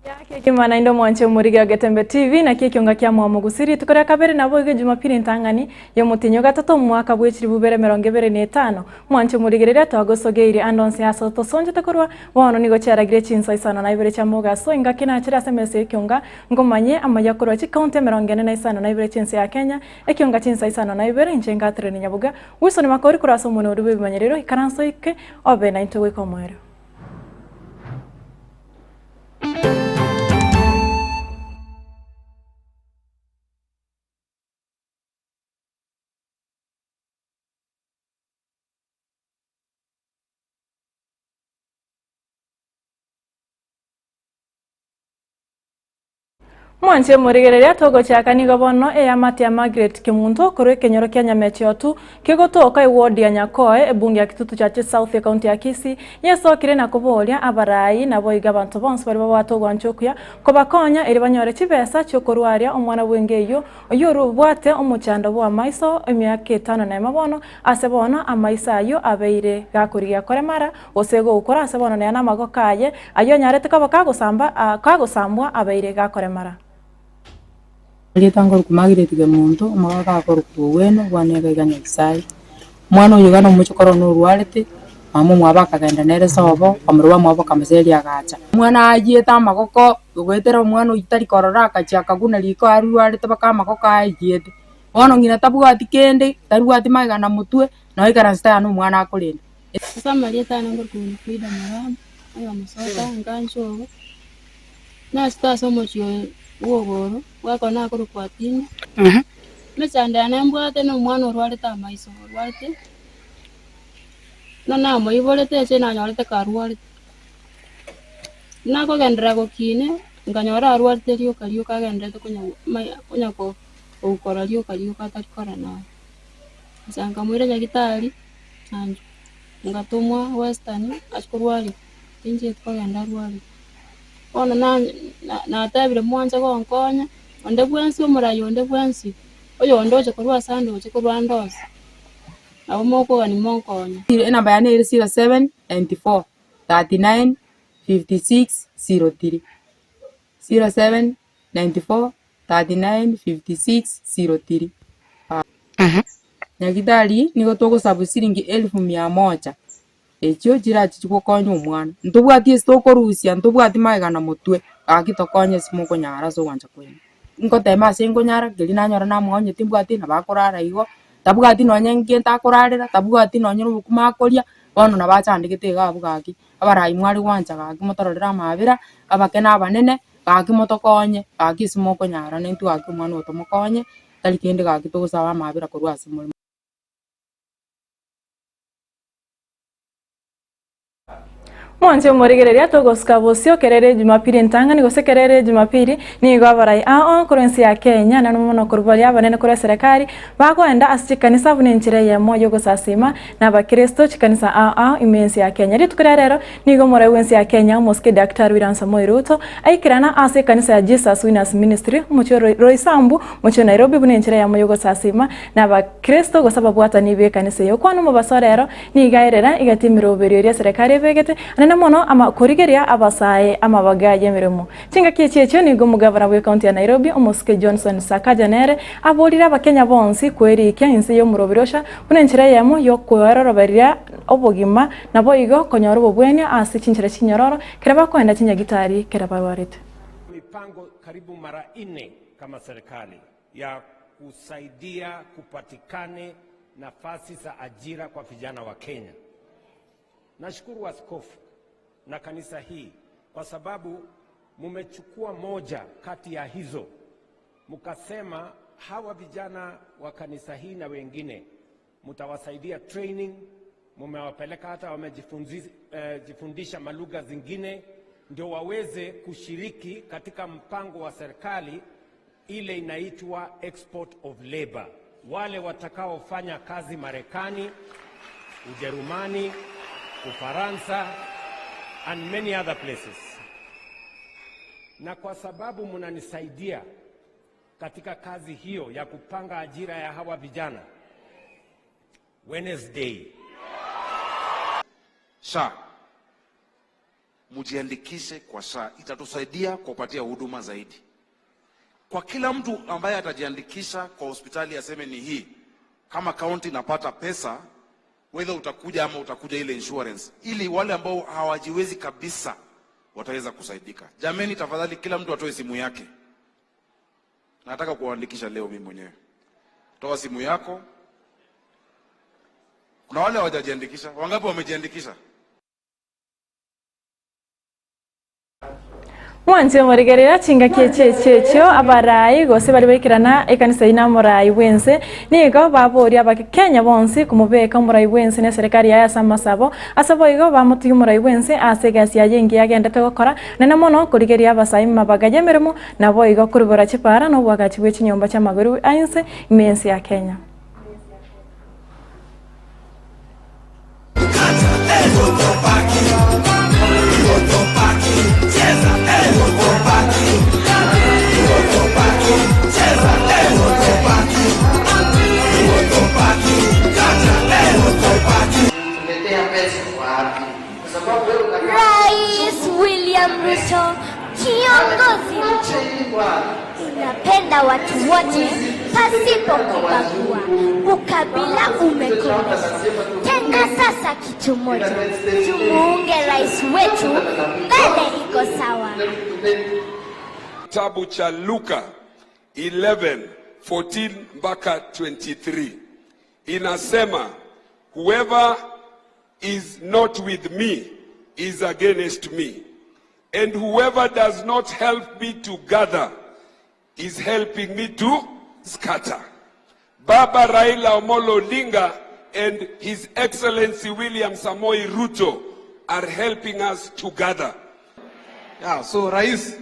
Kegima naende omwanche omorige o Getembe TV naki ekionga kia Mwamogusii rituko ria kabere naboigo ejumapili entang'ani y'omotienyi ogatato omwaka bwe chilifu bibere emerongo ebere na etano. Mwanche omorigereria twagosogeirie ande onsi ase tosonchete korwa bono nigo chiaragire chinsa isano na ibere chia mogaso engaki nachire ase emesa y'ekionga ngomanye amaya korwa chikaunti emerongo ene na isano na ibere chi'ense ya Kenya ekionga chinsa isano na ibere inche ngaterenia Nyaboga Wilson Makori korwa ase omonwa oria bw'ebimanyerero ikaranso ike obe naintwe goika omoerio. Mwanche morigereria togochaka nigo bono eamate ya Margaret Kemunto korwa ekenyoro kia Nyamechiotu kegotoka eward ya Nyakoe ebunge ya Kitutu Chache South ecounty ya Kisii yesokire na koboria abarai naboigo abanto bonsi baria babwate ogwancha okuya kobakonya erio banyore chibesa chiokorwaria omwana bw'enka eyio oyio orobwate omochando bw'amaiso emiaka etano nemo bono ase bono amaiso ayio abeire gakorigia koremara Gose gokora ase bono nere namagoko aye, ayio anyarete koba kagosamba kagosambwa abeire gakoremara. Erieta nkorokwa Margaret Kemunto, omogaka akorokwa Oweno, obwana iga iga Nyasaye. Omwana oyo iga nomochokoro one orwarete, mama omwabo akagenda nere sobo, bamura bamwabo bakamoseria agacha. Omwana ayiete amagoko, goetera omwana oyio tari korora agachia akaguna riko arwarete mpaka amagoko ayiete. Bono ng'ina tabwati kende, tarwati magega na motwe, nonya aikaransete aa na omwana akorenda. Ase amarieta aane ngorokwa Winifrida Moraa, oyomosoka nganche obo, nasete ase omochie oyo bw'oboro, bwakona nakorokwa Atinyo. Emechando yane mbwate na omwana orwarete amaiso, orwarete, buna namoiborete ase nanyorete karwarete. Nakogenderera gokina, nkanyora arwarete rioka rioka agendererete konya konya koukora rioka rioka atari korora nonya. Inche nkamoira nyagetari. Chanjo, ngatomwa Western ase korwaria, tinchieti kogenda arwarie. Bono natebire mwanche gonkonya, onde bwensi omorai onde bwensi, oyondoche korwa ase andoche korwa ande onsi, nabo mokogania monkonye. Enamba yane ere 07 94 39 56 03, 07 94 39 56 03. Nyagitari nigo togosabu siringi elfu mia moja, echio chirachi gokonya omwana. Ntobwati ase tokorusia, ntobwati magega na motwe, gaki tokonye ase mokonyara ase ogwancha kwaino. Ngotema ase nkonyara, keria nanyora namoonye timbwati nabo akorara igo, tabwati nonye ngento akorarera, tabwati nonye na obokima akoria, bono nabo achandegete iga abwo gaki. Abarai mware gwancha gaki motororere amaabera, abake na abanene, gaki motokonye, gaki ase mokonyara na intwe gaki omwana oyo tomokonye. Tari kende gaki togosaba amaabera korwa ase more. Mwanche omorigereria togosuka bosio kerere ejumapili entang'ani gose kerere ejumapili nigo abarai ao korwa ense ya Kenya naende mono korwa baria abanene korwa eserekari bagoenda ase chikanisa buna enchera eyemo yogosasima na abakristo chikanisa ao ao ime ense ya Kenya. Rituko ria rero Nigo omorai bw'ense ya Kenya, omosike Daktari William Samoei Ruto, aikerana ase ekanisa ya Jesus Winners Ministry, omochie o Roysambu, omochie o Nairobi buna enchera eyemo y'ogosasima na abakristo gose ababwatani b'ekanisa eye. Okwana omobaso rero nigo aerera egati emeroberio eria eserekari ebegete anene mono ama korigeria abasae amabaga y'emeremo. Chingaki echi echio nigo omogavana bw'ecounty ya Nairobi, omosike Johnson Sakaja nere aborire abakenya bonsi kwerikia inse y'omoroberio osha buna enchera eyemo y'okweroroberia obogima Naboigo konyora obobwenia ase chinchera chinyororo kera bakoenda chinyagitari kera barwarete. Mipango karibu mara nne kama serikali ya kusaidia kupatikane nafasi za ajira kwa vijana wa Kenya. Nashukuru askofu na kanisa hii kwa sababu mumechukua moja kati ya hizo mkasema hawa vijana wa kanisa hii na wengine mtawasaidia training, mumewapeleka hata wamejifundisha eh, malugha zingine ndio waweze kushiriki katika mpango wa serikali ile inaitwa export of labor, wale watakaofanya kazi Marekani, Ujerumani, Ufaransa and many other places. Na kwa sababu mnanisaidia katika kazi hiyo ya kupanga ajira ya hawa vijana, Wednesday SHA. Mjiandikishe kwa SHA, itatusaidia kuwapatia huduma zaidi. Kwa kila mtu ambaye atajiandikisha kwa hospitali aseme ni hii, kama kaunti napata pesa, whether utakuja ama utakuja ile insurance, ili wale ambao hawajiwezi kabisa wataweza kusaidika. Jameni, tafadhali kila mtu atoe simu yake. Nataka kuwaandikisha leo mimi mwenyewe. Toa simu yako. Kuna wale hawajajiandikisha. Wangapi wamejiandikisha? Mwanche omorigereria chingaki echi echi echio abarai gose baria baikerana ekanisa eyio na omorai bwense nigo baboria abakenya bonsi komobeka omorai bwense na eserekari yaye ase amasabo ase boigo bamotigia omorai bwense ase egasi yaye engiya agendete gokora nene mono korigeria abasae mabaga y'emeremo naboigo koribora chipara na oboagachi bwe chinyomba chi'amagoro a inse ime y'ense ya Kenya. Rais William Ruto, kiongozi mkuu, unapenda watu wote pasipo kubagua, ukabila umekomeshwa. Tena sasa kitu moja, tumuunge rais wetu, mbele iko sawa. Kitabu cha Luka 11:14 mpaka 23 inasema, whoever is not with me is against me and whoever does not help me to gather is helping me to scatter. Baba Raila Amolo Odinga and His Excellency William Samoei Ruto are helping us to gather. Yeah, so rais,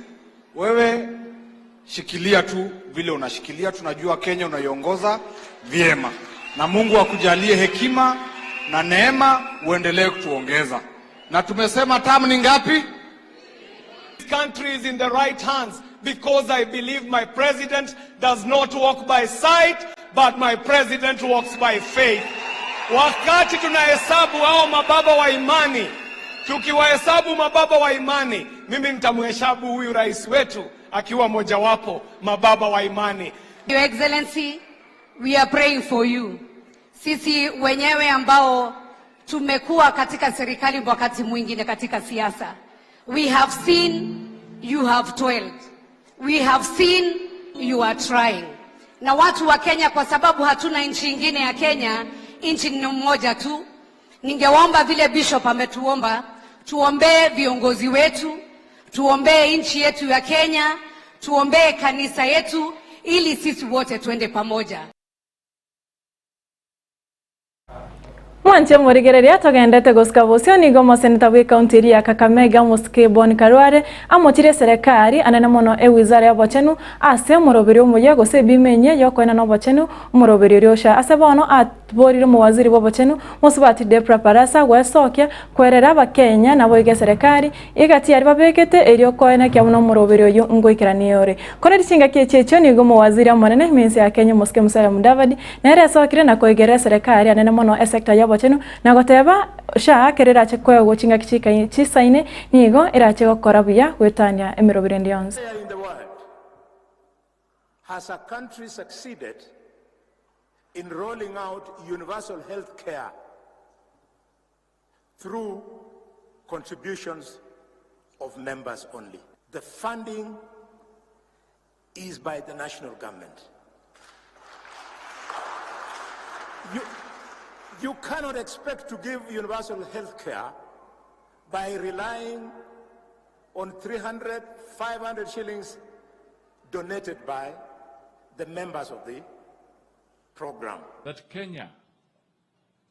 wewe shikilia tu vile unashikilia, tunajua Kenya unaiongoza vyema, na Mungu akujalie hekima na neema, uendelee kutuongeza. Na tumesema tamu ni ngapi? This country is in the right hands because I believe my president does not walk by sight but my president walks by faith. Wakati tunahesabu hao mababa wa imani, tukiwahesabu mababa wa imani, mimi nitamhesabu huyu rais wetu akiwa mojawapo mababa wa imani. Your Excellency, we are praying for you. Sisi wenyewe ambao tumekuwa katika serikali wakati mwingine katika siasa, we have seen you have toiled. We have seen you are trying. Na watu wa Kenya, kwa sababu hatuna nchi ingine ya Kenya, nchi ni mmoja tu. Ningeomba vile Bishop ametuomba, tuombee viongozi wetu, tuombee nchi yetu ya Kenya, tuombee kanisa yetu, ili sisi wote tuende pamoja. Mwanche omorigereria togendete gosika bosio nigo omoseneta bw'ecounty eria ya Kakamega omosike Bon Karware amochire eserekari anene mono ewizara y'obochenu ase omoroberi omuya gose ebima enye yokoenana obochenu omoroberi oria osha ase bono aborire omowaziri bw'obochenu mosubati Debra Barasa gwesokia kwerera abakenya naboigo eserekari egati aria babekete erio koenekia buna omoroberi oyio ngoikerania ore. Korende chingaki echi echio nigo omowaziri omonene ime ense ya Kenya omosike Musalia Mudavadi nere esokire na koigerera eserekari anene mono esector y'obochenu na goteba SHA kera erache koegwa chingaki chikaine chisaine nigo erache gokora buya goetania emeroberi ende yonsi. Where in the world has a country succeeded in rolling out universal health care through contributions of members only? The funding is by the national government. You, you cannot expect to give universal health care by relying on 300, 500 shillings donated by the members of the program. That Kenya,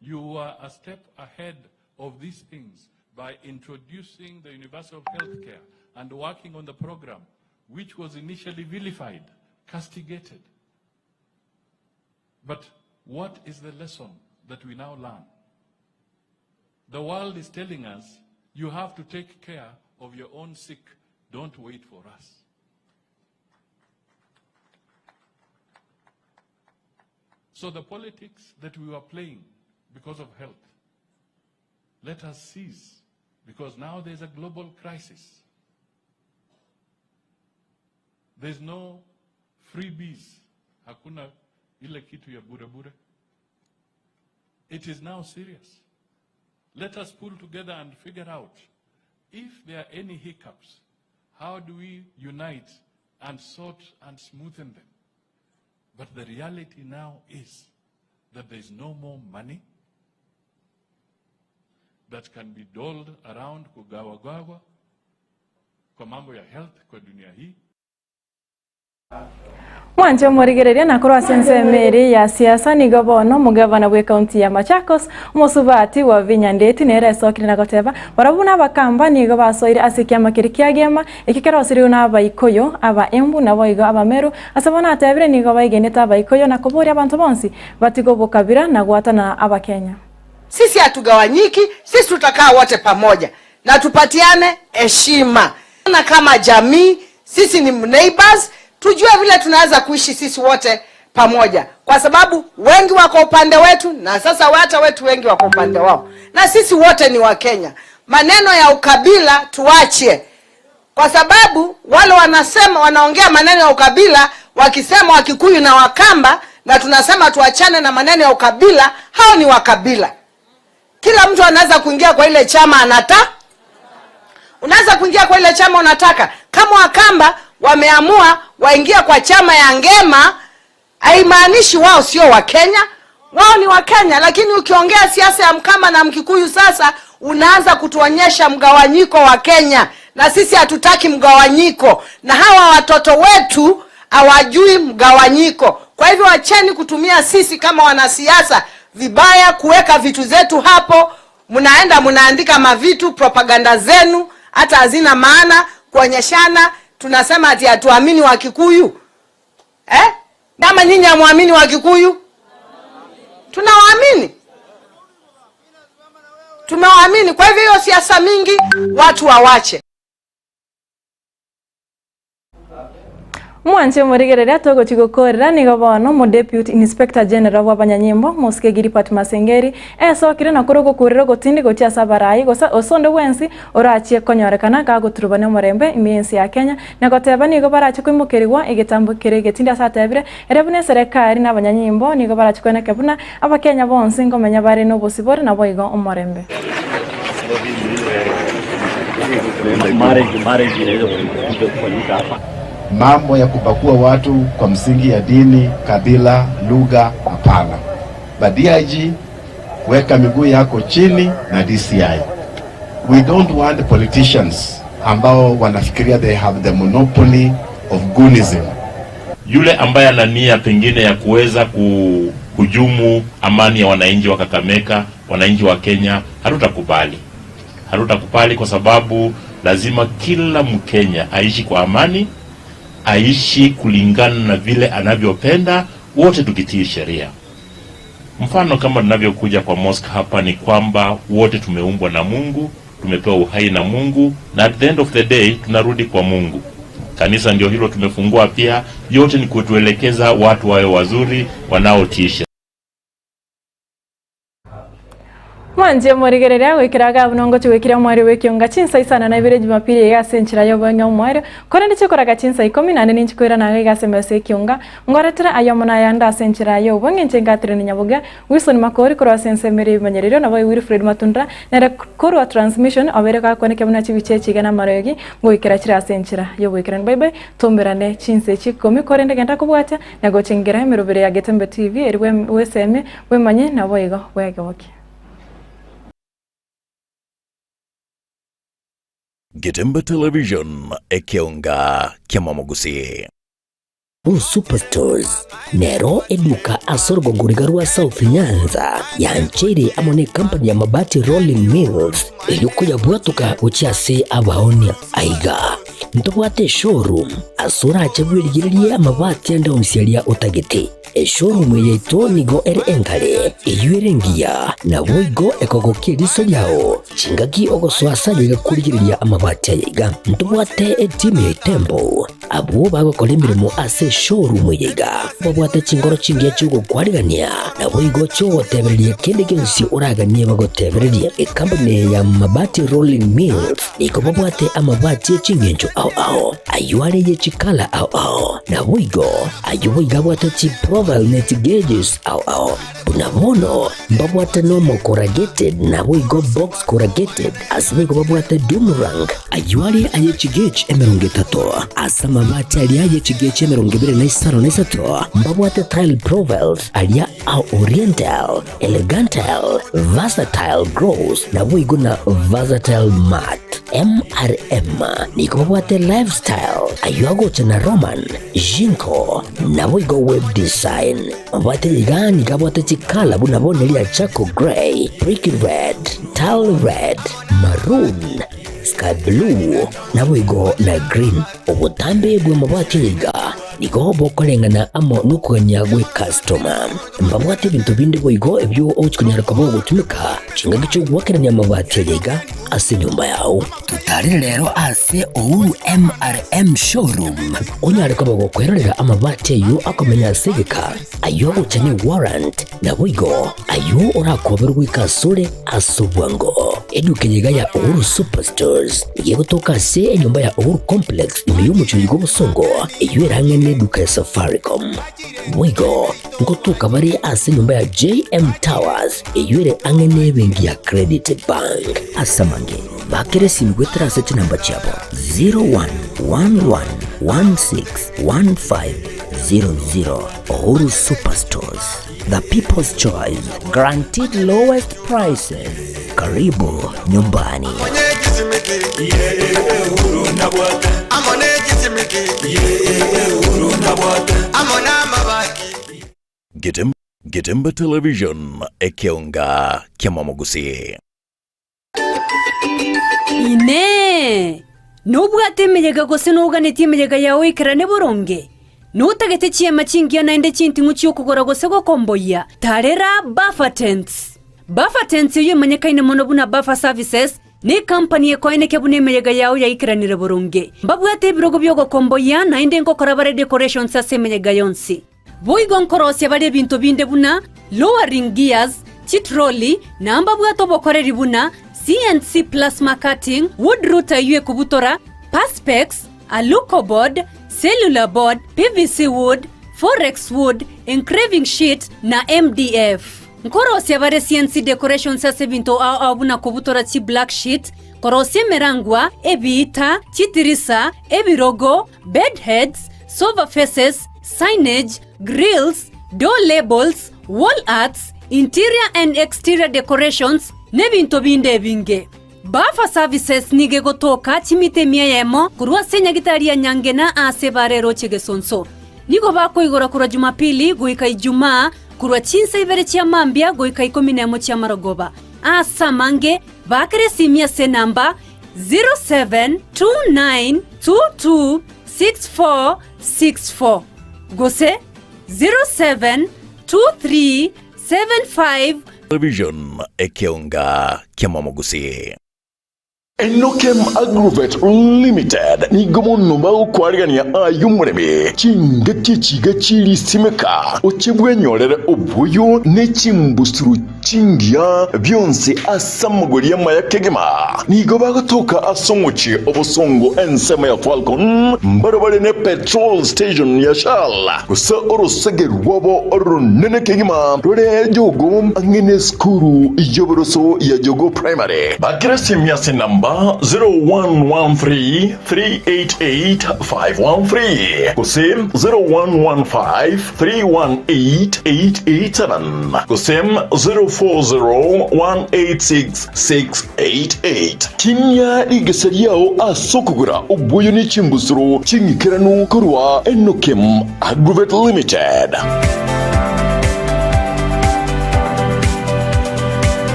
you were a step ahead of these things by introducing the universal health care and working on the program, which was initially vilified, castigated. But what is the lesson that we now learn? The world is telling us you have to take care of your own sick. Don't wait for us. So the politics that we were playing because of health, let us cease. Because now there's a global crisis. There's no freebies. Hakuna ile kitu ya bure bure. It is now serious. Let us pull together and figure out if there are any hiccups, how do we unite and sort and smoothen them? But the reality now is that there is no more money that can be doled around kugawagawa kwa mambo ya health kwa dunia hii. Mwanche omorigereria na korwa ase ensemo ere ya siasa nigo bono omogavana bw'ekaunti ya Machakos omosubati wa Vinya Ndeti nere esokire na goteba barabwo buna abakamba nigo basoire ase ekiama keria kia Gema eki kerosirigwe na Abaikoyo, aba Embu naboigo Abameru ase bono atebire nigo baigenete Abaikoyo na koboria abanto bonsi batige obokabira na gwatana Abakenya. Sisi hatugawanyiki, sisi tutakaa wote pamoja na tupatiane heshima. Na kama jamii, sisi ni neighbors, tujue vile tunaweza kuishi sisi wote pamoja, kwa sababu wengi wako upande wetu na sasa hata wetu wengi wako upande wao, na sisi wote ni Wakenya. Maneno ya ukabila tuache, kwa sababu wale wanasema wanaongea maneno ya ukabila wakisema Wakikuyu na Wakamba, na tunasema tuachane na maneno ya ukabila. Hao ni wakabila. Kila mtu anaweza kuingia kwa ile chama anata, unaweza kuingia kwa ile chama unataka. Kama Wakamba wameamua waingia kwa chama ya Ngema, haimaanishi wao sio Wakenya, wao ni Wakenya. Lakini ukiongea siasa ya Mkamba na Mkikuyu sasa unaanza kutuonyesha mgawanyiko wa Kenya, na sisi hatutaki mgawanyiko, na hawa watoto wetu hawajui mgawanyiko. Kwa hivyo wacheni kutumia sisi kama wanasiasa vibaya, kuweka vitu zetu hapo. Mnaenda mnaandika mavitu propaganda zenu hata hazina maana, kuonyeshana tunasema ati hatuamini Wakikuyu eh? Kama nyinyi hamwamini Wakikuyu, tunawaamini, tumewaamini. Kwa hivyo hiyo siasa mingi watu wawache. Mwanche omorigereria togochia gokorera nigo bono omo Deputy Inspector General bw'abanyanyimbo Mosike Gilbert Masengeri esokire na korwa ogokurera ogotindi gochia ase abarai gose ase onde bwensi orachie konyorekana gagoturubania omorembe ime y'ense ya Kenya na goteba nigo barache koimokerigwa egetambo kere egetindi ase atebire ere buna eserekari na abanyanyimbo nigo barache koeneka buna abakenya bonsi nkomenya bare nobosibore naboigo omorembe. Mambo ya kubagua watu kwa msingi ya dini, kabila, lugha, hapana. But DIG, weka miguu yako chini na DCI. We don't want politicians ambao wanafikiria they have the monopoly of goonism. Yule ambaye ana nia pengine ya kuweza kuhujumu amani ya wananchi wa Kakamega, wananchi wa Kenya, hatutakubali. Hatutakubali kwa sababu lazima kila Mkenya aishi kwa amani, aishi kulingana na vile anavyopenda, wote tukitii sheria. Mfano kama tunavyokuja kwa mosque hapa ni kwamba wote tumeumbwa na Mungu, tumepewa uhai na Mungu, na at the end of the day tunarudi kwa Mungu. Kanisa ndio hilo tumefungua pia, yote ni kutuelekeza watu wawe wazuri wanaotii sheria. Mwanche morigereria goikera iga buna ongochia goikera omwario bw'ekionga chinsa isano na ibere Jumapili iga ase enchera y'obong'e omwario, korende chikoraga chinsa ikomi naende ninchi koirana iga iga ase emesa y'ekionga, ngoretera aye amo nayande ase enchera y'obong'e inche Catherine Nyaboga, Wilson Makori korwa ase ensemo ere y'ebimanyererio, nabo Wilfred Matunda nere korwa transmission obeire gakwaneka buna chibicha echi iga namarogi ngoikera chire ase enchera y'oboikeranu. Bye bye, tomerane chinsa echi ikomi korende genda kobwatia na gochengera emerobere ya Getembe TV eri bwesemie, bwemanye naboigo bwegokie. Getembe Television, ekeonga kiamamogusii. Bo Superstores nero eduka ase orogongo riga rwa South Nyanza yancheire amo ne company ya Mabati Rolling Mills erio koyabwatoka gochia ase abaonia. Aiga ntobwate eshowroom ase orache bwerigererie amabati ande onsi aria otagete. Eshowroom eye yaito nigo ere enkare, eyio ere engiya, naboigo ekogokia eriso riao chingaki ogosoa ase aye iga korigereria amabati aya iga. Ntobwate etimu ya Itembo. Abwo bagokora emeremo ase eshowroom eye iga babwate chingoro chingiya chi'ogokwarigania, naboigo chi'ogotebereria kende gionsi oraganie bagotebererie. Ekampuni eye ya Mabati Rolling Mills nigo babwate amabati e chingencho ao ao, ayio are ye chikala ao ao, naboigo ayio boigo abwate chiprofile ne chigauges ao ao. Buna bono mbabwate normal corrugated naboigo box corrugated, ase boigo babwate doom rank, ayio are aye chigauge 30, ase amabati aria aye chigauge 23 na mbabwate tile profiles aria a oriental, elegantile, versatile gloss naboigo na versatile matte. MRM nigo babwate lifestyle, ayio agocha na Roman, Jinko, naboigo web design. Mabwate iga nigo abwate chikala buna bono eria charcoal grey, brick red, tile red, maroon, sky blue, naboigo na green. Obotambe bw'amabati aya iga nigo bokoreng'ana amo nokogania gw'ekastoma. Mbabwate ebinto binde boigo ebio ogochi konyara koba ogotumeka chingaki chi'ogoakerania amabati aya iga ase enyomba yao. Totarere rero ase Uhuru MRM Showroom onyare koba gokwerorera amabati ayio akomenya ase egeka, ayio agocha ne warrant, naboigo ayio orakoberwe goika asore ase obwango. Eduka eye iga ya Uhuru Superstores nigo egotoka ase enyomba ya Uhuru Complex ime y'omochie oyo bw'obosongo eyio erang'e neduka ya Safaricom. Boigo ngotoka bare ase enyomba ya JM Towers eyio ere ang'e nebenki ya Credit Bank. Ase amange, bakera esimi goetera ase chinamba chiabo 0111161500. Uhuru Superstores, the people's choice, guaranteed lowest prices. Karibu nyumbani. Getemba, Getemba Television, ekeonga kiamamogusii. Inee! Nobwate emeyega gose noganetie emeyega yao ekerane boronge? Notagete chiema chingiya naende chinting'u chi'okogora gose gokomboyia? Tarera Buffer Tents! Buffer Tents eyio emanyekaine mono buna Buffer Services, Necompany ekoenekia buna emeyega yao yaikeranire boronge. Mbabwate ebirogo bi'ogokomboyia naende nkokora bare decorations ase emeyega yonsi. Boigo nkorosia bare ebinto binde buna lowering gears, chitroli, na mbabwate obokoreri buna CNC plasma cutting, wood router eyio ekobutora, perspex, alucoboard, cellular board, PVC wood, forex wood, engraving sheet, na MDF. Nkorosia bare CNC decorations ase ebinto ao ao buna kobutora chi black sheet, korosia emerangwa, ebiita, chitirisa, ebirogo, bed heads, sofa faces, signage, grills, door labels, wall arts, interior and exterior decorations, n'ebinto binde ebinge. Buffer Services nigo egotoka chimita emia eyemo korwa ase enyagitari ya Nyangena aase ebara eroche Gesonso. Nigo bakoigora korwa Jumapili goika Ijumaa korwa chinsa ibere chia mambia goika ikomi nemo chi'amarogoba. Aase amange, baakera esimi ase enamba 0729226464 gose 072375 Television ekeonga kiamamogusii. Enokem Agrovet Limited nigo mono bagokwarigania aye omoremi chingaki echiga chirisimeka, oche bwenyorere oboyo ne chimbusuro chingiya bionsi ase amagori amaya kegima. Nigo bagotoka ase omochie obosongo ensemo ya Falcon, mbarabare ne petrol station ya Shell, gose orosege rwabo oronene kegima rore Jogoo ang'e nesukuru y'oboroso ya Jogoo Primary. Bakera esimi ase enamba 0113 388 513 gose 0115 318 887 gose 040 186 688. Tinia rigesa riao ase okogora obwoyo ne chimbusuro ching'ikeranu korwa Enokem Agrovet Limited.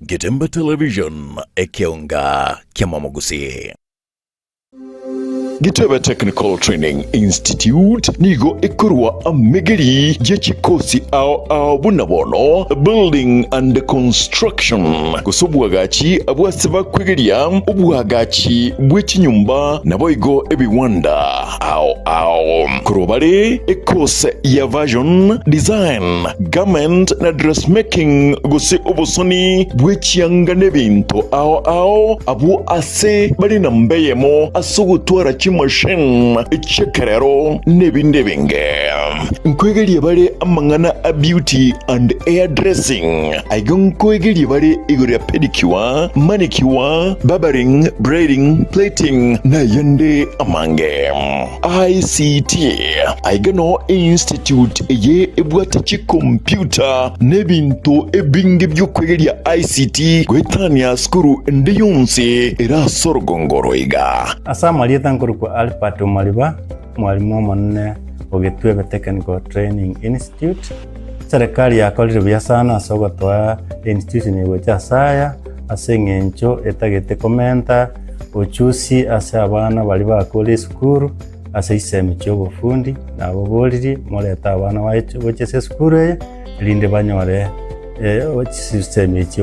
Getemba Television, ekeonga kiamamogusii. Gitebe Technical Training Institute nigo ekorwa amegeri ye chikosi ao ao buna bono Building and Construction gose obwagachi abwase bakwegeria obwagachi bwe chinyomba naboigo ebiwanda ao ao. Korwa bare ekose ya Fashion Design, Garment na Dressmaking gose obosoni bwe chianga nebinto ao ao abwo ase bare namba eyemo ase ogotwara chimachine chi'ekerero nebinde ebinge. Nkoegeria bare amang'ana a beauty and hair dressing. Aiga nkoegeria bare igoro ya pedicure, manicure, barbering, braiding, plaiting na ayande amange. ICT, Aiga noo einstitute eye ebwate chikompyuta na ebinto ebinge bi'okwegeria ICT goetania sukuru ende yonsi ere ase orogongo oro iga. Ase amarieta nkorokwa Albert Omariba, omwalimu omonene o Gitwebe Technical Training Institute. Serikali yakorire buya sana ase ogotoa institution eye gocha ase aya, ase eng'encho etagete komenta uchusi ase abana baria bakure esukuru ase chisemi chia obofundi, naboboririe morete abana baye gocha ase esukuru eye, erinde banyore chisemi echi.